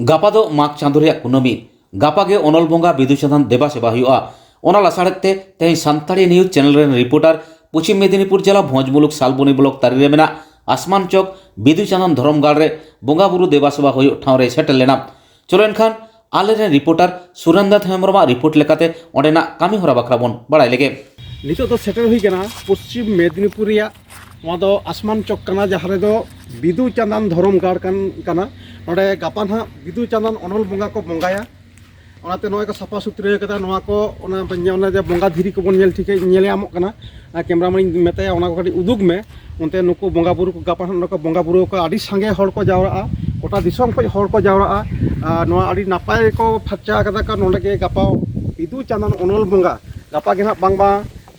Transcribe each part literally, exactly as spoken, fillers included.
ᱜᱟᱯᱟ ᱫᱚ ᱢᱟᱜᱽ ᱪᱟᱸᱫᱳ ᱨᱮᱭᱟᱜ ᱠᱩᱱᱟᱹᱢᱤ᱾ ᱜᱟᱯᱟ ᱜᱮ ᱚᱱᱚᱞ ᱵᱚᱸᱜᱟ ᱵᱤᱫᱩ ᱪᱟᱸᱫᱟᱱ ᱫᱮᱵᱟ ᱥᱮᱵᱟ ᱦᱩᱭᱩᱜᱼᱟ᱾ ᱚᱱᱟ ᱞᱟᱥᱟᱲᱦᱮᱫ ᱛᱮ ᱛᱮᱦᱮᱧ ᱥᱟᱱᱛᱟᱲᱤ ᱱᱤᱭᱩᱡᱽ ᱪᱮᱱᱮᱞ ᱨᱮᱱ ᱨᱤᱯᱳᱨᱴᱟᱨ ᱯᱚᱪᱷᱤᱢ ᱢᱮᱫᱤᱱᱤᱯᱩᱨ ᱡᱮᱞᱟ ᱵᱷᱚᱸᱡᱽ ᱢᱩᱞᱩᱠ ᱥᱟᱞᱵᱚᱱᱤ ᱵᱞᱚᱠ ᱛᱟᱹᱨᱤ ᱨᱮ ᱢᱮᱱᱟᱜ ᱟᱥᱢᱟᱱ ᱪᱚᱠ ᱵᱤᱫᱩ ᱪᱟᱸᱫᱟᱱ ᱫᱷᱚᱨᱚᱢ ᱜᱟᱲ ᱨᱮ ᱵᱚᱸᱜᱟ ᱵᱩᱨᱩ ᱫᱮᱵᱟ ᱥᱮᱵᱟ ᱦᱩᱭᱩᱜ ᱴᱷᱟᱶ ᱨᱮᱭ ᱥᱮᱴᱮᱨ ᱞᱮᱱᱟ᱾ ᱪᱚᱞᱚ ᱮᱱᱠᱷᱟᱱ ᱟᱞᱮᱨᱮᱱ ᱨᱤᱯᱳᱨᱴᱟᱨ ᱥᱩᱨᱮᱱᱫᱨᱚ ᱦᱮᱢᱵᱨᱚᱢᱟᱜ ᱨᱤᱯᱳᱨᱴ ᱞᱮᱠᱟᱛᱮ ᱚᱸᱰᱮᱱᱟᱜ ᱠᱟᱹᱢᱤ ᱦᱚᱨᱟ ᱵᱟᱠᱷᱨᱟ ᱵᱚᱱ ᱵᱟᱲᱟᱭ ᱞᱮᱜᱮ᱾ ᱱᱤᱛᱚᱜ ᱫᱚ ᱥᱮᱴᱮᱨ ᱦᱩᱭ ᱠᱟᱱᱟ ᱯᱚᱥᱪᱤᱢ ᱢᱮᱫᱤᱱᱤᱯᱩᱨ ᱨᱮᱭᱟᱜ, ᱱᱚᱣᱟ ᱫᱚ ᱟᱥᱢᱟᱱ ᱪᱚᱠ ᱠᱟᱱᱟ, ᱡᱟᱦᱟᱸ ᱨᱮᱫᱚ ᱵᱤᱫᱩ ᱪᱟᱸᱫᱟᱱ ᱫᱷᱚᱨᱚᱢ ᱜᱟᱲ ᱠᱟᱱ ᱠᱟᱱᱟ᱾ ᱱᱚᱰᱮ ᱜᱟᱯᱟ ᱱᱟᱦᱟᱜ ᱵᱤᱫᱩ ᱪᱟᱸᱫᱟᱱ ᱚᱱᱚᱞ ᱵᱚᱸᱜᱟ ᱠᱚ ᱵᱚᱸᱜᱟᱭᱟ᱾ ᱚᱱᱟᱛᱮ ᱱᱚᱜᱼᱚᱭ ᱠᱚ ᱥᱟᱯᱷᱟ ᱥᱩᱛᱨᱟᱹ ᱠᱟᱫᱟ ᱱᱚᱣᱟ ᱠᱚ, ᱚᱱᱟ ᱵᱚᱱ ᱧᱮᱞ, ᱚᱱᱟ ᱡᱮ ᱵᱚᱸᱜᱟ ᱫᱷᱤᱨᱤ ᱠᱚᱵᱚᱱ ᱧᱮᱞ ᱴᱷᱤᱠᱟᱹ, ᱧᱮᱞ ᱧᱟᱢᱚᱜ ᱠᱟᱱᱟ᱾ ᱟᱨ ᱠᱮᱢᱨᱟᱢᱮᱱ ᱤᱧ ᱢᱮᱛᱟᱭᱟ ᱚᱱᱟ ᱠᱚ ᱠᱟᱹᱴᱤᱡ ᱩᱫᱩᱜᱽ ᱢᱮ᱾ ᱚᱱᱛᱮ ᱱᱩᱠᱩ ᱵᱚᱸᱜᱟ ᱵᱩᱨᱩ ᱠᱚ ᱜᱟᱯᱟ ᱦᱟᱸᱜ ᱱᱚᱰᱮ ᱠᱚ ᱵᱚᱸᱜᱟ ᱵᱩᱨᱩ ᱠᱚ, ᱟᱹᱰᱤ ᱥᱟᱸᱜᱮ ᱦᱚᱲ ᱠᱚ ᱡᱟᱣᱨᱟᱜᱼᱟ, ᱜᱚᱴᱟ ᱫᱤᱥᱚᱢ ᱠᱷᱚᱱ ᱦᱚᱲ ᱠᱚ ᱡᱟᱣᱨᱟᱜᱼᱟ᱾ ᱟᱨ ᱱᱚᱣᱟ ᱟᱹᱰᱤ ᱱᱟᱯᱟᱭ ᱠᱚ ᱯᱷᱟᱨᱪᱟ ᱠᱟᱫᱟ ᱠᱚ᱾ ᱱᱚᱰᱮ ᱜᱮ ᱜᱟᱯᱟ ᱵᱤᱫᱩ ᱪᱟᱸᱫᱟᱱ ᱚᱱᱚᱞ ᱵᱚᱸᱜᱟ, ᱜᱟᱯᱟ ᱜᱮ ᱦᱟᱸᱜ ᱵᱟᱝᱢᱟ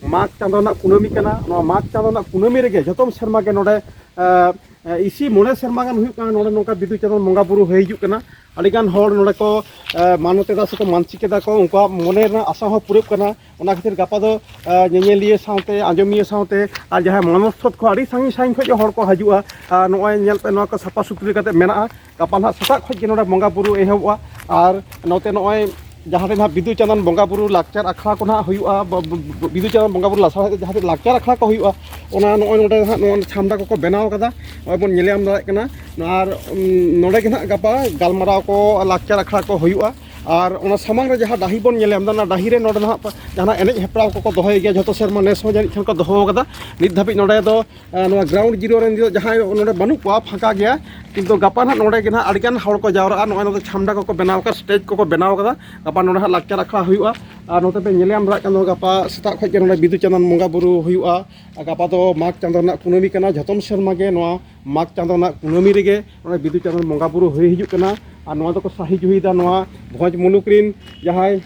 ᱢᱟᱜᱽ ᱪᱟᱸᱫᱚ ᱨᱮᱱᱟᱜ ᱠᱩᱱᱟᱹᱢᱤ ᱠᱟᱱᱟ᱾ ᱱᱚᱣᱟ ᱢᱟᱜᱽ ᱪᱟᱸᱫᱚ ᱨᱮᱱᱟᱜ ᱠᱩᱱᱟᱹᱢᱤ ᱨᱮᱜᱮ ᱡᱚᱛᱚᱢ ᱥᱮᱨᱢᱟ ᱜᱮ ᱱᱚᱰᱮ, ᱮ, ᱮ, ᱤᱥᱤ ᱢᱚᱬᱮ ᱥᱮᱨᱢᱟ ᱜᱟᱱ ᱦᱩᱭᱩᱜ ᱠᱟᱱᱟ, ᱱᱚᱰᱮ ᱱᱚᱝᱠᱟ ᱵᱤᱫᱩ ᱪᱟᱸᱫᱟᱱ ᱵᱚᱸᱜᱟ ᱵᱩᱨᱩ ᱦᱩᱭ ᱦᱤᱡᱩᱜ ᱠᱟᱱᱟ᱾ ᱟᱹᱰᱤᱜᱟᱱ ᱦᱚᱲ ᱱᱚᱰᱮ ᱠᱚ, ᱮ, ᱢᱟᱱᱚᱛ ᱮᱫᱟ ᱥᱮᱠᱚ ᱢᱟᱱᱥᱤᱠ ᱮᱫᱟ ᱠᱚ, ᱩᱱᱠᱩᱣᱟᱜ ᱢᱚᱱᱮ ᱨᱮᱱᱟᱜ ᱟᱥᱟ ᱦᱚᱸ ᱯᱩᱨᱟᱹᱜ ᱠᱟᱱᱟ᱾ ᱚᱱᱟ ᱠᱷᱟᱹᱛᱤᱨ ᱜᱟᱯᱟ ᱫᱚ, ᱮ, ᱧᱮᱧᱮᱞᱤᱭᱟᱹ ᱥᱟᱶᱛᱮ, ᱟᱸᱡᱚᱢᱤᱭᱟᱹ ᱥᱟᱶᱛᱮ ᱟᱨ ᱡᱟᱦᱟᱸᱭ ᱢᱟᱱᱚᱛ ᱥᱚᱛ ᱠᱚ ᱟᱹᱰᱤ ᱥᱟᱺᱜᱤᱧ ᱥᱟᱺᱜᱤᱧ ᱠᱷᱚᱱ ᱦᱚᱲ ᱠᱚ ᱦᱤᱡᱩᱜᱼᱟ᱾ ᱟᱨ ᱱᱚᱜᱼᱚᱭ ᱧᱮᱞ ᱯᱮ, ᱱᱚᱣᱟ ᱠᱚ ᱥᱟᱯᱷᱟ ᱥᱩᱛᱨᱟᱹ ᱠᱟᱛᱮ ᱢᱮᱱᱟᱜᱼᱟ᱾ ᱜᱟᱯᱟ ᱱᱟᱦᱟᱜ ᱥᱮᱛᱟᱜ ᱠᱷᱚᱱ ᱜᱮ ᱱᱚᱰᱮ ᱵᱚᱸᱜᱟ ᱵᱩᱨᱩ ᱮᱦᱚᱵᱚᱜᱼᱟ᱾ ᱟᱨ ᱱᱚᱛᱮ ᱱᱚᱜᱼᱚᱭ ᱡᱟᱦᱟᱸ ᱨᱮ ᱱᱟᱦᱟᱜ ᱵᱤᱫᱩ ᱪᱟᱸᱫᱟᱱ ᱵᱚᱸᱜᱟ ᱵᱩᱨᱩ ᱞᱟᱠᱪᱟᱨ ᱟᱠᱷᱲᱟ ᱠᱚ ᱱᱟᱦᱟᱜ ᱦᱩᱭᱩᱜᱼᱟ, ᱵ-, ᱵ-, ᱵ-, ᱵᱤᱫᱩ ᱪᱟᱸᱫᱟᱱ ᱵᱚᱸᱜᱟ ᱵᱩᱨᱩ ᱞᱟᱥᱟᱲᱦᱮᱫ ᱛᱮ ᱡᱟᱦᱟᱸ ᱛᱤᱱᱟᱹᱜ ᱞᱟᱠᱪᱟᱨ ᱟᱠᱷᱲᱟ ᱠᱚ ᱦᱩᱭᱩᱜᱼᱟ, ᱚᱱᱟ ᱱᱚᱜᱼᱚᱭ ᱱᱚᱰᱮ ᱱᱟᱦᱟᱜ ᱱᱚᱣᱟ ᱪᱷᱟᱢᱰᱟ ᱠᱚᱠᱚ ᱵᱮᱱᱟᱣ ᱠᱟᱫᱟ, ᱱᱚᱜᱼᱚᱭ ᱵᱚᱱ ᱧᱮᱞ ᱧᱟᱢ ᱫᱟᱲᱮᱭᱟᱜ ᱠᱟᱱᱟ᱾ ᱟᱨ, ᱩᱢ, ᱱᱚᱰᱮ ᱜᱮ ᱱᱟᱦᱟᱜ ᱜᱟᱯᱟ ᱜᱟᱞᱢᱟᱨᱟᱣ ᱠᱚ, ᱞᱟᱠᱪᱟᱨ ᱟᱠᱷᱲᱟ ᱠᱚ ᱦᱩᱭᱩᱜᱼᱟ᱾ ᱟᱨ ᱚᱱᱟ ᱥᱟᱢᱟᱝ ᱨᱮ ᱡᱟᱦᱟᱸ ᱰᱟᱹᱦᱤ ᱵᱚᱱ ᱧᱮᱞ ᱧᱟᱢ ᱮᱫᱟ, ᱚᱱᱟ ᱰᱟᱹᱦᱤ ᱨᱮ ᱱᱚᱰᱮ ᱱᱟᱦᱟᱜ ᱡᱟᱦᱟᱱᱟᱜ ᱮᱱᱮᱡ ᱦᱮᱯᱨᱟᱣ ᱠᱚᱠᱚ ᱫᱚᱦᱚᱭ ᱜᱮᱭᱟ, ᱡᱷᱚᱛᱚ ᱥᱮᱨᱢᱟ, ᱱᱮᱥ ᱦᱚᱸ ᱡᱟᱹᱱᱤᱡ ᱠᱷᱟᱱ ᱠᱚ ᱫᱚᱦᱚ ᱟᱠᱟᱫᱟ᱾ ᱱᱤᱛ ᱫᱷᱟᱹᱵᱤᱡ ᱱᱚᱰᱮ ᱫᱚ ᱟᱨ ᱱᱚᱣᱟ ground zero ᱨᱮ ᱱᱤᱛᱚᱜ ᱡᱟᱦᱟᱸᱭ ᱱᱚᱰᱮ ᱵᱟᱹᱱᱩᱜ ᱠᱚᱣᱟ, ᱯᱷᱟᱸᱠᱟ ᱜᱮᱭᱟ, ᱠᱤᱱᱛᱩ ᱜᱟᱯᱟ ᱱᱟᱦᱟᱜ ᱱᱚᱰᱮ ᱜᱮ ᱱᱟᱦᱟᱜ ᱟᱹᱰᱤᱜᱟᱱ ᱦᱚᱲ ᱠᱚ ᱡᱟᱣᱨᱟᱜᱼᱟ᱾ ᱱᱚᱜᱼᱚᱭ ᱱᱚᱰᱮ ᱪᱷᱟᱢᱰᱟ ᱠᱚᱠᱚ ᱵᱮᱱᱟᱣ ᱟᱠᱟᱫ, stage ᱠᱚᱠᱚ ᱵᱮᱱᱟᱣ ᱟᱠᱟᱫᱟ᱾ ᱜᱟᱯᱟ ᱱᱚᱰᱮ ᱦᱟᱸᱜ ᱞᱟᱠᱪᱟᱨ ᱟᱠᱷᱲᱟ ᱦᱩᱭᱩᱜᱼᱟ᱾ ᱟᱨ ᱱᱚᱛᱮ ᱯᱮ ᱧᱮᱞ ᱧᱟᱢ ᱫᱟᱲᱮᱭᱟᱜ ᱠᱟᱱᱟ, ᱜᱟᱯᱟ ᱥᱮᱛᱟᱜ ᱠᱷᱚᱱ ᱜᱮ ᱱᱚᱰᱮ ᱵᱤᱫᱩ ᱪᱟᱸᱫᱟᱱ ᱵᱚᱸᱜᱟ ᱵᱩᱨᱩ ᱦᱩᱭᱩᱜᱼᱟ᱾ ᱟᱨ ᱜᱟᱯᱟ ᱫᱚ ᱢᱟᱜᱽ ᱪᱟᱸᱫᱳ ᱨᱮᱱᱟᱜ ᱠᱩᱱᱟᱹᱢᱤ ᱠᱟᱱᱟ᱾ ᱡᱷᱚᱛᱚᱢ ᱥᱮᱨᱢᱟ ᱜᱮ ᱱᱚᱣᱟ ᱢᱟᱜᱽ ᱪᱟᱸᱫᱳ ᱨᱮᱱᱟᱜ ᱠᱩᱱᱟᱹᱢᱤ ᱨᱮᱜᱮ ᱱᱚᱰᱮ ᱵᱤᱫᱩ ᱪᱟᱸᱫᱟᱱ ᱵᱚᱸᱜᱟ ᱵᱩᱨᱩ ᱦᱩᱭ ᱦᱤᱡᱩᱜ ᱠᱟᱱᱟ᱾ ᱟᱨ ᱱᱚᱣᱟ ᱫᱚᱠᱚ ᱥᱟᱹᱦᱤ ᱡᱩᱦᱤᱭᱮᱫᱟ ᱱᱚᱣᱟ ᱵᱷᱚᱸᱡᱽ ᱢᱩᱞᱩᱠ ᱨᱤᱱ ᱡᱟᱦᱟᱸᱭ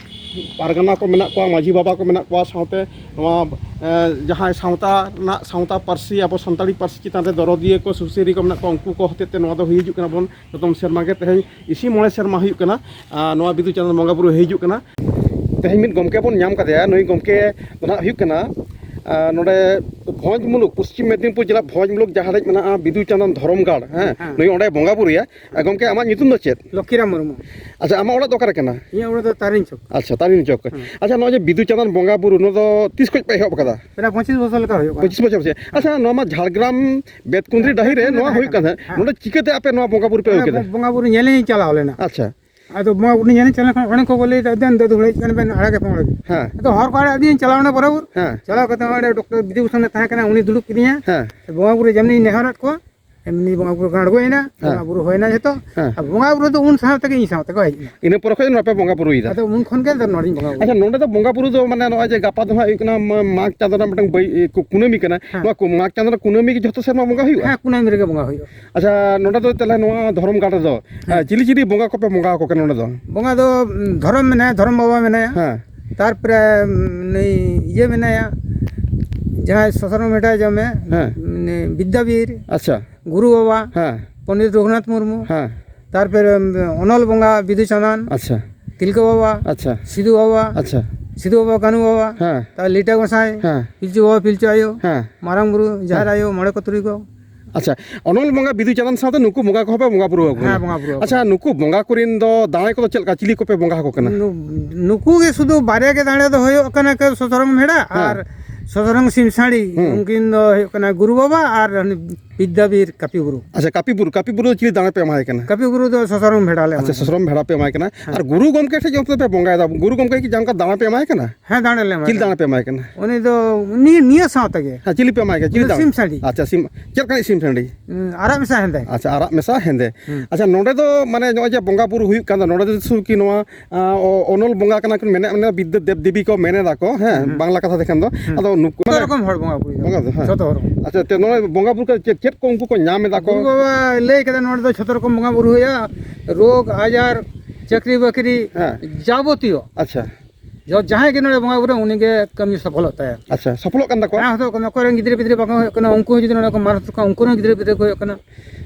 ᱯᱟᱨᱜᱟᱱᱟ ᱠᱚ ᱢᱮᱱᱟᱜ ᱠᱚᱣᱟ, ᱢᱟᱹᱡᱷᱤ ᱵᱟᱵᱟ ᱠᱚ ᱢᱮᱱᱟᱜ ᱠᱚᱣᱟ, ᱥᱟᱶᱛᱮ ᱱᱚᱣᱟ, ᱮ, ᱡᱟᱦᱟᱸᱭ ᱥᱟᱶᱛᱟ ᱨᱮᱱᱟᱜ, ᱥᱟᱶᱛᱟ ᱯᱟᱹᱨᱥᱤ, ᱟᱵᱚ ᱥᱟᱱᱛᱟᱲᱤ ᱯᱟᱹᱨᱥᱤ ᱪᱮᱛᱟᱱ ᱨᱮ ᱫᱚᱨᱚᱫᱤᱭᱟᱹ ᱠᱚ, ᱥᱩᱥᱟᱹᱨᱤᱭᱟᱹ ᱠᱚ ᱢᱮᱱᱟᱜ ᱠᱚᱣᱟ, ᱩᱱᱠᱩ ᱠᱚ ᱦᱚᱛᱮᱡ ᱛᱮ ᱱᱚᱣᱟ ᱫᱚ ᱦᱩᱭ ᱦᱤᱡᱩᱜ ᱠᱟᱱᱟ ᱵᱚᱱ᱾ ᱡᱚᱛᱚᱢ ᱥᱮᱨᱢᱟ ᱜᱮ ᱛᱮᱦᱮᱧ ᱤᱥᱤ ᱢᱚᱬᱮ ᱥᱮᱨᱢᱟ ᱦᱩᱭᱩᱜ ᱠᱟᱱᱟ, ᱟᱨ ᱱᱚᱣᱟ ᱵᱤᱫᱩ ᱪᱟᱸᱫᱟᱱ ᱵᱚᱸᱜᱟ ᱵᱩᱨᱩ ᱦᱩᱭ ᱦᱤᱡᱩᱜ ᱠᱟᱱᱟ᱾ ᱛᱮᱦᱮᱧ ᱢᱤᱫ ᱜᱚᱢᱠᱮ ᱵᱚᱱ ᱧᱟᱢ ᱠᱟᱫᱮᱭᱟ᱾ ᱱᱩᱭ ᱜᱚᱢᱠᱮ ᱫᱚ ᱱᱟᱦᱟᱜ ᱦᱩᱭᱩᱜ ᱠᱟᱱᱟ, ᱟᱨ ᱱᱚᱰᱮ ᱵᱷᱚᱸᱡᱽ ᱢᱩᱞᱩᱠ, ᱯᱚᱥᱪᱤᱢ ᱢᱮᱫᱤᱱᱯᱩᱨ ᱡᱮᱞᱟ ᱵᱷᱚᱸᱡᱽ ᱢᱩᱞᱩᱠ ᱡᱟᱦᱟᱸ ᱨᱮ ᱢᱮᱱᱟᱜᱼᱟ ᱵᱤᱫᱩ ᱪᱟᱸᱫᱟᱱ ᱫᱷᱚᱨᱚᱢ ᱜᱟᱲ, ᱦᱮᱸ, ᱦᱮᱸ᱾ ᱱᱩᱭ ᱚᱸᱰᱮ ᱵᱚᱸᱜᱟ ᱵᱩᱨᱩᱭᱟ᱾ ᱟᱨ ᱜᱚᱢᱠᱮ, ᱟᱢᱟᱜ ᱧᱩᱛᱩᱢ ᱫᱚ ᱪᱮᱫ? ᱞᱚᱠᱠᱷᱤᱨᱟᱢ ᱢᱩᱨᱢᱩ᱾ ᱟᱪᱪᱷᱟ, ᱟᱢᱟᱜ ᱚᱲᱟᱜ ᱫᱚ ᱚᱠᱟᱨᱮ ᱠᱟᱱᱟ? ᱤᱧᱟᱹᱜ ᱚᱲᱟᱜ ᱫᱚ ᱛᱟᱨᱤᱱ ᱪᱚᱠ᱾ ᱟᱪᱪᱷᱟ, ᱛᱟᱨᱤᱱ ᱪᱚᱠ᱾ ᱦᱮᱸ᱾ ᱟᱪᱪᱷᱟ, ᱱᱚᱜᱼᱚᱭ ᱡᱮ ᱵᱤᱫᱩ ᱪᱟᱸᱫᱟᱱ ᱵᱚᱸᱜᱟ ᱵᱩᱨᱩ, ᱱᱚᱣᱟ ᱫᱚ ᱛᱤᱥ ᱠᱷᱚᱡ ᱯᱮ ᱮᱦᱚᱵ ᱟᱠᱟᱫᱟ? ᱯᱨᱟᱭ ᱯᱚᱸᱪᱤᱥ ᱵᱚᱪᱷᱚᱨ ᱞᱮᱠᱟ ᱦᱩᱭᱩᱜ ᱠᱟᱱᱟ᱾ ᱯᱚᱸᱪᱤᱥ ᱵᱚᱪᱷᱚᱨ ᱥᱮ? ᱟᱪᱪᱷᱟ, ᱱᱚᱣᱟ ᱢᱟ ᱡᱷᱟᱲᱜᱨᱟᱢ ᱵᱮᱛᱠᱩᱸᱫᱽᱨᱤ ᱰᱟᱹᱦᱤ ᱨᱮ ᱱᱚᱣᱟ ᱦᱩᱭᱩᱜ ᱠᱟᱱ ᱛᱟᱦᱮᱸᱫ᱾ ᱦᱮᱸ᱾ ᱱᱚᱰᱮ ᱪᱤᱠᱟᱹᱛᱮ ᱟᱯᱮ ᱱᱚᱣᱟ ᱵᱚᱸᱜᱟ ᱵᱩᱨᱩ ᱯᱮ ᱟᱹᱜᱩ ᱠᱮᱫᱟ? ᱵᱚᱸᱜᱟ ᱵᱩᱨᱩ ᱧᱮᱞ ᱤᱧ ᱪᱟᱞᱟᱣ ᱞᱮᱱᱟ᱾ ᱟᱪᱪᱷᱟ᱾ ᱟᱫᱚ ᱵᱚᱸᱜᱟ ᱵᱩᱨᱩ ᱧᱮᱞ ᱤᱧ ᱪᱟᱞᱟᱣ ᱞᱮᱱᱠᱷᱟᱱ ᱚᱸᱰᱮ ᱠᱚ ᱞᱟᱹᱭ ᱮᱫᱟ, "ᱫᱮᱱ ᱫᱟᱫᱩ ᱦᱚᱲ ᱦᱮᱡ ᱠᱟᱱ ᱵᱮᱱ, ᱟᱲᱟᱜ ᱜᱮ ᱯᱮ ᱚᱸᱰᱮ ᱜᱮ᱾" ᱦᱮᱸ᱾ ᱟᱫᱚ ᱦᱚᱨ ᱠᱚ ᱟᱲᱟᱜ ᱤᱫᱤᱧ ᱪᱟᱞᱟᱣ ᱮᱱᱟ ᱵᱚᱨᱟᱵᱚᱨ᱾ ᱦᱮᱸ᱾ ᱪᱟᱞᱟᱣ ᱠᱟᱛᱮ ᱚᱸᱰᱮ ᱰᱚᱠᱴᱚᱨ ᱵᱤᱫᱩ ᱵᱷᱩᱥᱚᱱᱮ ᱛᱟᱦᱮᱸ ᱠᱟᱱᱟ, ᱩᱱᱤ ᱫᱩᱲᱩᱵ ᱠᱤᱫᱤᱧᱟ᱾ ᱦᱮᱸ᱾ ᱵᱚᱸᱜᱟ ᱵᱩᱨᱩ ᱡᱮᱢᱱᱤᱧ ᱱᱮᱦᱚᱨᱟᱫ ᱠᱚᱣᱟ, ᱮᱢᱱᱤ ᱵᱚᱸᱜᱟ ᱵᱩᱨᱩ ᱠᱚ ᱟᱬᱜᱚᱭᱮᱱᱟ, ᱦᱮᱸ᱾ ᱵᱚᱸᱜᱟ ᱵᱩᱨᱩ ᱦᱩᱭᱮᱱᱟ ᱡᱷᱚᱛᱚ᱾ ᱦᱮᱸ᱾ ᱟᱨ ᱵᱚᱸᱜᱟ ᱵᱩᱨᱩ ᱫᱚ ᱩᱱ ᱥᱟᱶ ᱛᱮᱜᱮ ᱤᱧ ᱥᱟᱶ ᱛᱮᱠᱚ ᱦᱮᱡ ᱮᱱᱟ᱾ ᱤᱱᱟᱹ ᱯᱚᱨᱮ ᱠᱷᱚᱱ ᱱᱚᱣᱟ ᱯᱮ ᱵᱚᱸᱜᱟ ᱵᱩᱨᱩᱭᱮᱫᱟ? ᱟᱫᱚ ᱩᱱ ᱠᱷᱚᱱ ᱜᱮ ᱟᱫᱚ ᱱᱚᱰᱮᱧ ᱵᱚᱸᱜᱟ ᱵᱩᱨᱩ᱾ ᱟᱪᱪᱷᱟ, ᱱᱚᱰᱮ ᱫᱚ ᱵᱚᱸᱜᱟ ᱵᱩᱨᱩ ᱫᱚ ᱢᱟᱱᱮ ᱱᱚᱜᱼᱚᱭ ᱡᱮ ᱜᱟᱯᱟ ᱫᱚ ᱦᱟᱸᱜ ᱦᱩᱭᱩᱜ ᱠᱟᱱᱟ ᱢᱟ-, ᱢᱟᱜᱽ ᱪᱟᱸᱫᱳ ᱨᱮᱱᱟᱜ ᱢᱤᱫᱴᱟᱝ ᱵᱟᱹᱭ-, ᱠᱩ-, ᱠᱩᱱᱟᱹᱢᱤ ᱠᱟᱱᱟ᱾ ᱦᱮᱸ᱾ ᱱᱚᱣᱟ ᱠᱩ-, ᱢᱟᱜᱽ ᱪᱟᱸᱫᱳ ᱨᱮᱱᱟᱜ ᱠᱩᱱᱟᱹᱢᱤ ᱜᱮ ᱡᱷᱚᱛᱚ ᱥᱮᱨᱢᱟ ᱵᱚᱸᱜᱟ ᱦᱩᱭᱩᱜᱼᱟ? ᱦᱮᱸ, ᱠᱩᱱᱟᱹᱢᱤ ᱨᱮᱜᱮ ᱵᱚᱸᱜᱟ ᱦᱩᱭᱩᱜᱼᱟ᱾ ᱟᱪᱪᱷᱟ, ᱱᱚᱰᱮ ᱫᱚ ᱛᱟᱦᱞᱮ ᱱᱚᱣᱟ ᱫᱷᱚᱨᱚᱢ ᱜᱟᱲ ᱨᱮᱫᱚ, ᱦᱮᱸ᱾ ᱮ, ᱪᱤᱞᱤ ᱪᱤᱞᱤ ᱵᱚᱸᱜᱟ ᱠᱚᱯᱮ ᱵᱚᱸᱜᱟ ᱟᱠᱚ ᱠᱟᱱᱟ ᱱᱚᱰᱮ ᱫᱚ? ᱵᱚᱸᱜᱟ ᱫᱚ, ᱩᱢ, ᱫᱷᱚᱨᱚᱢ ᱢᱮᱱᱟᱭᱟ, ᱫᱷᱚᱨᱚᱢ ᱵᱟᱵᱟ ᱢᱮᱱᱟᱭᱟ᱾ ᱦᱮᱸ᱾ ᱛᱟᱨᱯᱚᱨᱮ, ᱩᱢ, ᱱᱩᱭ ᱤᱭᱟᱹ ᱢᱮᱱᱟᱭᱟ, ᱡᱟᱦᱟᱸᱭ ᱥᱚᱥᱨᱚᱢ ᱵᱷᱮᱰᱟ ᱡᱚᱢᱮ, ᱦᱮᱸ᱾ ᱩᱱᱤ ᱵᱤᱫᱽᱫᱟᱵᱤᱨ, ᱟᱪᱪᱷᱟ᱾ ᱜᱩᱨᱩ ᱵᱟᱵᱟ, ᱦᱮᱸ᱾ ᱯᱚᱱᱰᱤᱛ ᱨᱚᱜᱷᱩᱱᱟᱛᱷ ᱢᱩᱨᱢᱩ, ᱦᱮᱸ᱾ ᱛᱟᱨᱯᱚᱨᱮ, ᱩᱢ, ᱚᱱᱚᱞ ᱵᱚᱸᱜᱟ ᱵᱤᱫᱩ ᱪᱟᱸᱫᱟᱱ, ᱟᱪᱪᱷᱟ᱾ ᱛᱤᱞᱠᱟᱹ ᱵᱟᱵᱟ, ᱟᱪᱪᱷᱟ᱾ ᱥᱤᱫᱩ ᱵᱟᱵᱟ, ᱟᱪᱪᱷᱟ᱾ ᱥᱤᱫᱩ ᱵᱟᱵᱟ, ᱠᱟᱹᱱᱦᱩ ᱵᱟᱵᱟ, ᱦᱮᱸ᱾ ᱛᱟᱨ ᱞᱤᱴᱟᱹ ᱜᱚᱸᱥᱟᱭ, ᱦᱮᱸ᱾ ᱯᱤᱞᱪᱩ ᱵᱟᱵᱟ, ᱯᱤᱞᱪᱩ ᱟᱭᱳ, ᱦᱮᱸ᱾ ᱢᱟᱨᱟᱝ ᱵᱩᱨᱩ, ᱡᱟᱦᱮᱨ ᱦᱮᱸ᱾ ᱟᱭᱳ, ᱢᱚᱬᱮ ᱠᱚ ᱛᱩᱨᱩᱭ ᱠᱚ᱾ ᱟᱪᱪᱷᱟ, ᱚᱱᱚᱞ ᱵᱚᱸᱜᱟ ᱵᱤᱫᱩ ᱪᱟᱸᱫᱟᱱ ᱥᱟᱶᱛᱮ ᱱᱩᱠᱩ ᱵᱚᱸᱜᱟ ᱠᱚᱦᱚᱸ ᱯᱮ ᱵᱚᱸᱜᱟ ᱵᱩᱨᱩ ᱟᱠᱚ ᱠᱟᱱᱟ? ᱦᱮᱸ, ᱵᱚᱸᱜᱟ ᱵᱩᱨᱩ ᱟᱠᱚ᱾ ᱟᱪᱪᱷᱟ, ᱱᱩᱠᱩ ᱵᱚᱸᱜᱟ ᱠᱚᱨᱮᱱ ᱫᱚ ᱫᱟᱲᱮ ᱠᱚᱫᱚ ᱪᱮᱫ ᱞᱮᱠᱟ, ᱪᱤᱞᱤ ᱠᱚᱯᱮ ᱵᱚᱸᱜᱟ ᱟᱠᱚ ᱠᱟᱱᱟ? ᱱᱩ-, ᱱᱩᱠᱩ ᱜᱮ ᱥᱩᱫᱷᱩ ᱵᱟᱨᱭᱟ ᱜᱮ ᱫᱟᱲᱮ ᱫᱚ ᱦᱩᱭᱩᱜ ᱠᱟᱱᱟ ᱠᱚ ᱥᱚᱥᱚᱨᱚᱝ ᱵᱷᱮᱲᱟ ᱦᱮᱸ᱾ ᱟᱨ ᱥᱚᱥᱚᱨᱚᱝ ᱥᱤᱢ ᱥᱟᱹᱲᱤ, ᱦᱩᱸ᱾ ᱩᱱᱠᱤᱱ ᱫᱚ ᱦᱩᱭᱩᱜ ᱠᱟᱱᱟ ᱜᱩᱨᱩ ᱵᱟᱵᱟ ᱟᱨ ᱩᱱᱤ ᱵᱤᱫᱽᱫᱟᱵᱤᱨ ᱠᱟᱹᱯᱤ ᱵᱩᱨᱩ᱾ ᱟᱪᱪᱷᱟ, ᱠᱟᱹᱯᱤ ᱵᱩᱨᱩ, ᱠᱟᱹᱯᱤ ᱵᱩᱨᱩ ᱫᱚ ᱪᱤᱞᱤ ᱫᱟᱲᱮ ᱯᱮ ᱮᱢᱟᱭ ᱠᱟᱱᱟ? ᱠᱟᱹᱯᱤ ᱵᱩᱨᱩ ᱫᱚ ᱥᱚᱥᱚᱨᱚᱝ ᱵᱷᱮᱲᱟ ᱞᱮ ᱟᱪᱪᱷᱟ, ᱮᱢᱟᱭ ᱠᱟᱱᱟ᱾ ᱥᱚᱥᱚᱨᱚᱝ ᱵᱷᱮᱲᱟ ᱯᱮ ᱮᱢᱟᱭ ᱠᱟᱱᱟ᱾ ᱦᱮᱸ᱾ ᱟᱨ ᱜᱩᱨᱩ ᱜᱚᱢᱠᱮ ᱴᱷᱮᱡ ᱡᱚᱢ ᱯᱮ ᱵᱚᱸᱜᱟᱭᱮᱫᱟ, ᱜᱩᱨᱩ ᱜᱚᱢᱠᱮ ᱠᱤ ᱡᱟᱦᱟᱸ ᱚᱱᱠᱟ ᱫᱟᱲᱮ ᱯᱮ ᱮᱢᱟᱭ ᱠᱟᱱᱟ? ᱦᱮᱸ, ᱫᱟᱲᱮ ᱞᱮ ᱮᱢᱟᱭ ᱪᱤᱞᱤ ᱠᱟᱱᱟ᱾ ᱫᱟᱲᱮ ᱯᱮ ᱮᱢᱟᱭ ᱠᱟᱱᱟ? ᱩᱱᱤ ᱫᱚ ᱱᱤᱭᱟᱹ, ᱱᱤᱭᱟᱹ ᱥᱟᱶ ᱛᱮᱜᱮ᱾ ᱦᱮᱸ, ᱪᱤᱞᱤ ᱯᱮ ᱮᱢᱟᱭ ᱠᱟᱱᱟ? ᱪᱤᱞᱤ ᱩᱱᱤ ᱫᱟᱲᱮ? ᱥᱤᱢ ᱥᱟᱺᱰᱤ᱾ ᱟᱪᱪᱷᱟ, ᱥᱤᱢ, ᱪᱮᱫ ᱞᱮᱠᱟᱱᱤᱡ ᱥᱤᱢ ᱥᱟᱺᱰᱤ? ᱩᱸ, ᱟᱨᱟᱜ ᱢᱮᱥᱟ ᱦᱮᱸᱫᱮ᱾ ᱟᱪᱪᱷᱟ, ᱟᱨᱟᱜ ᱢᱮᱥᱟ ᱦᱮᱸᱫᱮ᱾ ᱦᱩᱸ᱾ ᱟᱪᱪᱷᱟ, ᱱᱚᱰᱮ ᱫᱚ ᱢᱟᱱᱮ ᱱᱚᱜᱼᱚᱭ ᱡᱮ ᱵᱚᱸᱜᱟ ᱵᱩᱨᱩ ᱦᱩᱭᱩᱜ ᱠᱟᱱ ᱫᱚ, ᱱᱚᱰᱮ ᱫᱚ ᱥᱩᱫᱷᱩ ᱠᱤ ᱱᱚᱣᱟ, ᱟ, ᱚ-, ᱚᱱᱚᱞ ᱵᱚᱸᱜᱟ ᱠᱟᱱᱟ ᱠᱤᱱ ᱢᱮᱱᱮᱫ, ᱢᱮᱱᱮᱫ ᱵᱤᱫᱽᱫᱟᱹ ᱫᱮᱵ ᱫᱮᱵᱤ ᱠᱚ ᱢᱮᱱ ᱮᱫᱟ ᱠᱚ, ᱦᱮᱸ, ᱦᱩᱸ᱾ ᱵᱟᱝᱞᱟ ᱠᱟᱛᱷᱟ ᱛᱮᱠᱷᱟᱱ ᱫᱚ᱾ ᱦᱩᱸ᱾ ᱟᱫᱚ ᱱᱩᱠᱩ ᱡᱚᱛᱚ ᱢᱟᱱᱮ ᱨᱚᱠᱚᱢ ᱦᱚᱲ ᱵᱚᱸᱜᱟ ᱵᱩᱨᱩᱭ ᱫᱟ᱾ ᱵᱚᱸᱜᱟ ᱫᱚ, ᱦᱮᱸ᱾ ᱡᱚᱛᱚ ᱦᱚᱲ᱾ ᱟᱪᱪᱷᱟ, ᱛᱚ ᱱᱚᱜᱼᱚᱭ ᱵᱚᱸᱜᱟ ᱵᱩᱨᱩ ᱠᱟᱛᱮ ᱪᱮᱫ, ᱪᱮᱫ ᱠᱚ ᱩᱱᱠᱩ ᱠᱚ ᱧᱟᱢ ᱮᱫᱟ ᱠᱚ? ᱜᱩᱨᱩ ᱵᱟᱵᱟ ᱞᱟᱹᱭ ᱠᱟᱫᱟ, ᱱᱚᱰᱮ ᱫᱚ ᱡᱚᱛᱚ ᱨᱚᱠᱚᱢ ᱵᱚᱸᱜᱟ ᱵᱩᱨᱩ ᱦᱩᱭᱩᱜᱼᱟ, ᱨᱳᱜᱽ, ᱟᱡᱟᱨ, ᱪᱟᱹᱠᱨᱤ ᱵᱟᱹᱠᱨᱤ, ᱦᱮᱸ᱾ ᱡᱟᱵᱚᱛᱤᱭᱚ᱾ ᱟᱪᱪᱷᱟ᱾ ᱡᱚ-, ᱡᱟᱦᱟᱸᱭ ᱜᱮ ᱱᱚᱰᱮ ᱵᱚᱸᱜᱟ ᱵᱩᱨᱩ, ᱩᱱᱤ ᱜᱮ ᱠᱟᱹᱢᱤ ᱥᱚᱯᱷᱚᱞᱚᱜ ᱛᱟᱭᱟ᱾ ᱟᱪᱪᱷᱟ, ᱥᱚᱯᱷᱚᱞᱚᱜ ᱠᱟᱱ ᱛᱟᱠᱚᱣᱟ? ᱦᱮᱸ, ᱥᱚᱯᱷᱚᱞᱚᱜ ᱠᱟᱱᱟ᱾ ᱚᱠᱚᱭ ᱨᱮᱱ ᱜᱤᱫᱽᱨᱟᱹ ᱯᱤᱫᱽᱨᱟᱹ ᱵᱟᱠᱚ ᱦᱩᱭᱩᱜ ᱠᱟᱱᱟ, ᱩᱱᱠᱩ ᱦᱚᱸ ᱡᱩᱫᱤ ᱱᱚᱰᱮ ᱠᱚ ᱢᱟᱨᱟᱝ ᱛᱟᱠᱚᱣᱟ, ᱩᱱᱠᱩ ᱨᱮᱱ ᱜᱤᱫᱽᱨᱟᱹ ᱯᱤᱫᱽᱨᱟᱹ ᱠᱚ ᱦᱩᱭᱩᱜ ᱠᱟᱱᱟ᱾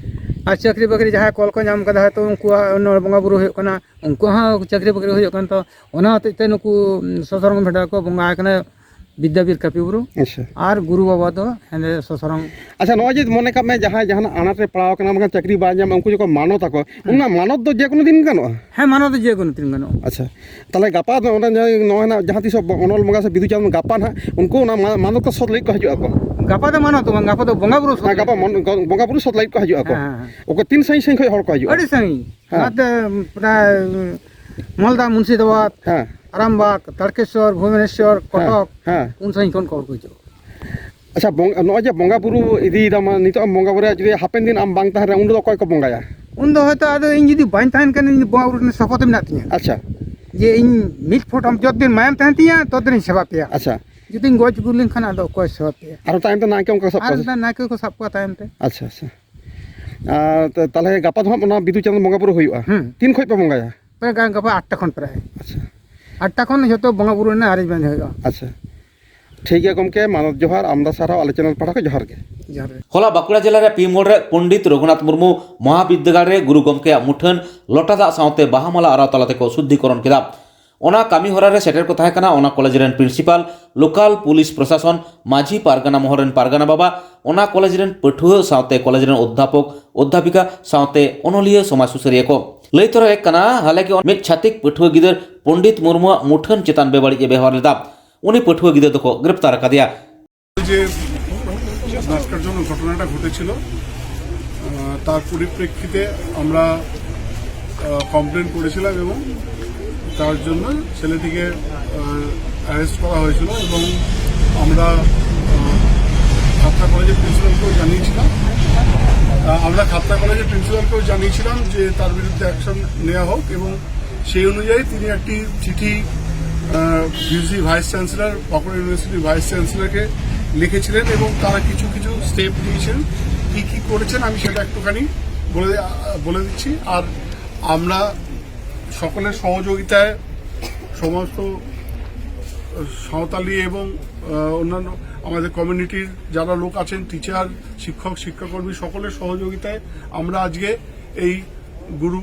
ᱟᱨ ᱪᱟᱹᱠᱨᱤ ᱵᱟᱹᱠᱨᱤ ᱡᱟᱦᱟᱸᱭ ᱠᱚᱞ ᱠᱚ ᱧᱟᱢ ᱠᱟᱫᱟ, ᱦᱚᱭᱛᱳ ᱩᱱᱠᱩᱣᱟᱜ ᱱᱚᱰᱮ ᱵᱚᱸᱜᱟ ᱵᱩᱨᱩ ᱦᱩᱭᱩᱜ ᱠᱟᱱᱟ, ᱩᱱᱠᱩ ᱦᱚᱸ ᱪᱟᱹᱠᱨᱤ ᱵᱟᱹᱠᱨᱤ ᱦᱩᱭᱩᱜ ᱠᱟᱱ ᱛᱟᱠᱚᱣᱟ᱾ ᱚᱱᱟ ᱦᱚᱛᱮᱡ ᱛᱮ ᱱᱩᱠᱩ, ᱩᱢ, ᱥᱚᱥᱚᱨᱚᱝ ᱵᱷᱮᱰᱟ ᱠᱚ ᱵᱚᱸᱜᱟ ᱟᱠᱟᱱᱟ᱾ ᱵᱤᱫᱽᱫᱟᱵᱤᱨ ᱠᱟᱹᱯᱤ ᱵᱩᱨᱩ᱾ ᱟᱪᱪᱷᱟ᱾ ᱟᱨ ᱜᱩᱨᱩ ᱵᱟᱵᱟ ᱫᱚ ᱦᱮᱸᱫᱮ ᱥᱚᱥᱨᱚᱝ᱾ ᱟᱪᱪᱷᱟ, ᱱᱚᱜᱼᱚᱭ ᱡᱮ ᱢᱚᱱᱮ ᱠᱟᱜ ᱢᱮ ᱡᱟᱦᱟᱸᱭ ᱡᱟᱦᱟᱱᱟᱜ ᱟᱱᱟᱴ ᱨᱮ ᱯᱟᱲᱟᱣ ᱟᱠᱟᱱᱟ, ᱵᱟᱝᱠᱷᱟᱱ ᱪᱟᱹᱠᱨᱤ ᱵᱟᱭ ᱧᱟᱢᱟ, ᱩᱱᱠᱩ ᱡᱚᱠᱷᱚᱱ ᱢᱟᱱᱚᱛ ᱟᱠᱚ, ᱚᱱᱟ ᱢᱟᱱᱚᱛ ᱫᱚ ᱡᱮ ᱠᱳᱱᱳ ᱫᱤᱱ ᱜᱟᱱᱚᱜᱼᱟ? ᱦᱮᱸ, ᱢᱟᱱᱚᱛ ᱫᱚ ᱡᱮ ᱠᱳᱱᱳ ᱫᱤᱱ ᱜᱟᱱᱚᱜᱼᱟ᱾ ᱟᱪᱪᱷᱟ, ᱛᱟᱦᱚᱞᱮ ᱜᱟᱯᱟ ᱫᱚ ᱚᱸᱰᱮ ᱡᱟᱦᱟᱸᱭ ᱱᱚᱜᱼᱚᱭ ᱱᱟᱜ ᱡᱟᱦᱟᱸ ᱛᱤᱥᱚᱜ ᱚᱱᱚᱞ ᱵᱚᱸᱜᱟ ᱥᱮ ᱵᱤᱫᱩ ᱪᱟᱸᱫᱟᱱ ᱜᱟᱯᱟ ᱱᱟᱦᱟᱜ ᱩᱱᱠᱩ ᱚᱱᱟ ᱢᱟ- ᱢᱟᱱᱚᱛ ᱠᱚ ᱥᱚᱛ ᱞᱟᱹᱜᱤᱫ ᱠᱚ ᱦᱤᱡᱩᱜ ᱟᱠᱚ? ᱜᱟᱯᱟ ᱫᱚ ᱢᱟᱱᱚᱛ ᱫᱚ ᱵᱟᱝ, ᱜᱟᱯᱟ ᱫᱚ ᱵᱚᱸᱜᱟ ᱵᱩᱨᱩ ᱥᱚᱛ᱾ ᱦᱮᱸ, ᱜᱟᱯᱟ ᱢᱚᱱ- ᱜᱚ- ᱵᱚᱸᱜᱟ ᱵᱩᱨᱩ ᱥᱚᱛ ᱞᱟᱹᱜᱤᱫ ᱠᱚ ᱦᱤᱡᱩᱜ ᱟᱠᱚ᱾ ᱦᱮᱸ, ᱦᱮᱸ, ᱦᱮᱸ᱾ ᱚᱠᱚᱭ ᱛᱤᱱ ᱥᱟᱺᱜᱤᱧ ᱥᱟᱺᱜᱤᱧ ᱠᱷᱚᱱ ᱦᱚᱲ ᱠᱚ ᱦᱤᱡᱩᱜᱼᱟ? ᱟᱹᱰᱤ ᱥᱟᱺᱜᱤᱧ᱾ ᱦᱮᱸ᱾ ᱚᱱᱟᱛᱮ ᱯᱨᱟᱭ ᱢᱟᱞᱫᱟ, ᱢᱩᱨᱥᱤᱫᱟᱵᱟᱫᱽ, ᱦᱮᱸ᱾ ᱟᱨᱟᱢᱵᱟᱜᱽ, ᱛᱟᱲᱠᱮᱥᱚᱨ, ᱵᱷᱩᱵᱚᱱᱮᱥᱚᱨ, ᱦᱮᱸ, ᱠᱚᱴᱚᱠ, ᱦᱮᱸ᱾ ᱩᱱ ᱥᱟᱺᱜᱤᱧ ᱠᱷᱚᱱ ᱠᱚ ᱦᱚᱲ ᱠᱚ ᱦᱤᱡᱩᱜᱼᱟ᱾ ᱟᱪᱪᱷᱟ, ᱵᱚᱝ- ᱱᱚᱜᱼᱚᱭ ᱡᱮ ᱵᱚᱸᱜᱟ ᱵᱩᱨᱩ ᱤᱫᱤᱭᱮᱫᱟᱢ, ᱱᱤᱛᱚᱜ ᱮᱢ ᱵᱚᱸᱜᱟ ᱵᱩᱨᱩᱭᱟ, ᱡᱩᱫᱤ ᱦᱟᱯᱮᱱ ᱫᱤᱱ ᱟᱢ ᱵᱟᱝ ᱛᱟᱦᱮᱱ ᱨᱮ, ᱩᱱ ᱫᱚ ᱚᱠᱚᱭ ᱠᱚ ᱵᱚᱸᱜᱟᱭᱟ? ᱩᱱ ᱫᱚ ᱦᱚᱭᱛᱳ ᱟᱫᱚ ᱤᱧ ᱡᱩᱫᱤ ᱵᱟᱹᱧ ᱛᱟᱦᱮᱱ ᱠᱷᱟᱱ, ᱤᱧ ᱵᱚᱸᱜᱟ ᱵᱩᱨᱩ ᱨᱮᱱᱟᱜ ᱥᱚᱯᱚᱛ ᱢᱮᱱᱟᱜ ᱛᱤᱧᱟ᱾ ᱟᱪᱪᱷᱟ᱾ ᱡᱮ ᱤᱧ ᱢᱤᱫ ᱯᱷᱩᱴ ᱟᱢ ᱡᱚᱛ ᱫᱤᱱ ᱢᱟᱭᱟᱢ ᱛᱟᱦᱮᱱ ᱛᱤᱧᱟ, ᱛᱚᱛ ᱫᱤᱱ ᱤᱧ ᱥᱮᱵᱟ ᱯᱮᱭᱟ᱾ ᱟᱪᱪᱷᱟ᱾ ᱡᱩᱫᱤᱧ ᱜᱚᱡ ᱜᱩᱨ ᱞᱮᱱᱠᱷᱟᱱ ᱟᱫᱚ ᱚᱠᱚᱭ ᱥᱮᱵᱟ ᱯᱮᱭᱟ? ᱟᱨ ᱛᱟᱭᱚᱢ ᱛᱮ ᱱᱟᱭᱠᱮ ᱚᱱᱠᱟ ᱥᱟᱵ ᱟᱨ ᱠᱚᱣᱟ ᱥᱮ? ᱱᱟᱭᱠᱮ ᱠᱚ ᱥᱟᱵ ᱠᱚᱣᱟ ᱛᱟᱭᱚᱢ ᱛᱮ᱾ ᱟᱪᱪᱷᱟ, ᱟᱪᱪᱷᱟ᱾ ᱟᱨ ᱛᱟ- ᱛᱟᱦᱚᱞᱮ ᱜᱟᱯᱟ ᱫᱚ ᱦᱟᱸᱜ ᱚᱱᱟ ᱵᱤᱫᱩ ᱪᱟᱸᱫᱟᱱ ᱵᱚᱸᱜᱟ ᱵᱩᱨᱩ ᱦᱩᱭᱩᱜᱼᱟ? ᱦᱩᱸ᱾ ᱛᱤᱱ ᱠᱷᱚᱡ ᱯᱮ ᱵᱚᱸᱜᱟᱭᱟ? ᱯᱨᱟᱭ ᱜᱟ- ᱜᱟᱯᱟ ᱟᱴᱴᱟ ᱠᱷᱚᱱ ᱯᱨᱟᱭ᱾ ᱟᱪᱪᱷᱟ᱾ ᱟᱴᱴᱟ ᱠᱷᱚᱱ ᱡᱚᱛᱚ ᱵᱚᱸᱜᱟ ᱵᱩᱨᱩ ᱨᱮᱱᱟᱜ arrangement ᱦᱩᱭᱩᱜᱼᱟ᱾ ᱟᱪᱪᱷᱟ, ᱴᱷᱤᱠ ᱜᱮᱭᱟ ᱜᱚᱢᱠᱮ, ᱢᱟᱱᱚᱛ ᱡᱚᱦᱟᱨ, ᱟᱢᱫᱟ ᱥᱟᱨᱦᱟᱣ, ᱟᱞᱮ channel ᱯᱟᱦᱴᱟ ᱠᱷᱚᱱ ᱡᱚᱦᱟᱨ ᱜᱮ᱾ ᱡᱚᱦᱟᱨ ᱜᱮ᱾ ᱦᱚᱞᱟ ᱵᱟᱸᱠᱩᱲᱟ ᱡᱮᱞᱟ ᱨᱮ ᱯᱤ ᱢᱳᱲ ᱨᱮ ᱯᱚᱱᱰᱤᱛ ᱨᱚᱜᱷᱩᱱᱟᱛᱷ ᱢᱩᱨᱢᱩ ᱢᱚᱦᱟᱵᱤᱫᱽᱫᱟᱹᱜᱟᱲ ᱨᱮ ᱜᱩᱨᱩ ᱜᱚᱢᱠᱮᱭᱟᱜ ᱢᱩᱴᱷᱟᱹᱱ ᱞᱚᱴᱟ ᱫᱟᱜ ᱥᱟᱶᱛᱮ ᱵᱟᱦᱟ ᱢᱟᱞᱟ ᱟᱨᱟᱣ ᱛᱟᱞᱟ ᱛᱮᱠᱚ ᱥᱩᱫᱽᱫᱷᱤᱠᱚᱨᱚᱱ ᱠᱮᱫᱟ᱾ ᱚᱱᱟ ᱠᱟᱹᱢᱤ ᱦᱚᱨᱟ ᱨᱮ ᱥᱮᱴᱮᱨ ᱠᱚ ᱛᱟᱦᱮᱸ ᱠᱟᱱᱟ ᱚᱱᱟ ᱠᱚᱞᱮᱡᱽ ᱨᱮᱱ principal, local ᱯᱩᱞᱤᱥ ᱯᱨᱚᱥᱟᱥᱚᱱ, ᱢᱟᱹᱡᱷᱤ ᱯᱟᱨᱜᱟᱱᱟ ᱢᱚᱦᱚᱞ ᱨᱮᱱ ᱯᱟᱨᱜᱟᱱᱟ ᱵᱟᱵᱟ, ᱚᱱᱟ ᱠᱚᱞᱮᱡᱽ ᱨᱮᱱ ᱯᱟᱹᱴᱷᱩᱣᱟᱹ ᱥᱟᱶᱛᱮ ᱠᱚᱞᱮᱡᱽ ᱨᱮᱱ ᱚᱫᱽᱫᱷᱟᱯᱚᱠ, ᱚᱫᱽᱫᱷᱟᱯᱤᱠᱟ ᱥᱟᱶᱛᱮ ᱚᱱᱚᱞᱤᱭᱟᱹ, ᱥᱚᱢᱟᱡᱽ ᱥᱩᱥᱟᱹᱨᱤᱭᱟᱹ ᱠᱚ᱾ ᱞᱟᱹᱭ ᱛᱚᱨᱟ ᱮ ᱠᱟᱱᱟ, ᱦᱟᱞᱮ ᱜᱮ ᱢᱤᱫ ᱪᱷᱟᱹᱛᱤᱠ ᱯᱟᱹᱴᱷᱩᱣᱟᱹ ᱜᱤᱫᱟᱹᱨ ᱯᱚᱱᱰᱤᱛ ᱢᱩᱨᱢᱩᱣᱟᱜ ᱢᱩᱴᱷᱟᱹᱱ ᱪᱮᱛᱟᱱ ᱵᱮᱵᱟᱹᱲᱤᱡ ᱮ ᱵᱮᱣᱦᱟᱨ ᱞᱮᱫᱟ᱾ ᱩᱱᱤ ᱯᱟᱹᱴᱷᱩᱣᱟᱹ ᱜᱤᱫᱟᱹᱨ ᱫᱚᱠᱚ ᱜᱨᱮᱯᱛᱟᱨ ᱟᱠᱟᱫᱮᱭᱟ᱾ যে ন্যাক্কারজনক ঘটনাটা ঘটেছিল, আহ, তার পরিপ্রেক্ষিতে আমরা কমপ্লেন করেছিলাম এবং তার জন্য ছেলেটিকে অ্যারেস্ট করা হয়েছিল এবং আমরা আহ, খাতড়া কলেজের প্রিন্সিপালকেও জানিয়েছিলাম। আহ, আমরা খাতড়া কলেজের প্রিন্সিপালকেও জানিয়েছিলাম যে তার বিরুদ্ধে অ্যাকশন নেওয়া হোক এবং সেই অনুযায়ী তিনি একটি চিঠি ভিসি ভাইস চ্যান্সেলর, বাঁকুড়া ইউনিভার্সিটির ভাইস চ্যান্সেলরকে লিখেছিলেন এবং তারা কিছু কিছু স্টেপ নিয়েছেন। কি কি করেছেন আমি সেটা একটুখানি বলে বলে দিচ্ছি। আর আমরা সকলের সহযোগিতায় সমস্ত সাঁওতালি এবং আহ, অন্যান্য আমাদের কমিউনিটির যারা লোক আছেন, টিচার, শিক্ষক, শিক্ষাকর্মী, সকলের সহযোগিতায় আমরা আজকে এই গুরু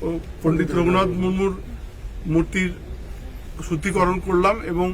ও পণ্ডিত রঘুনাথ মুর্মুর মূর্তির শুদ্ধিকরণ করলাম এবং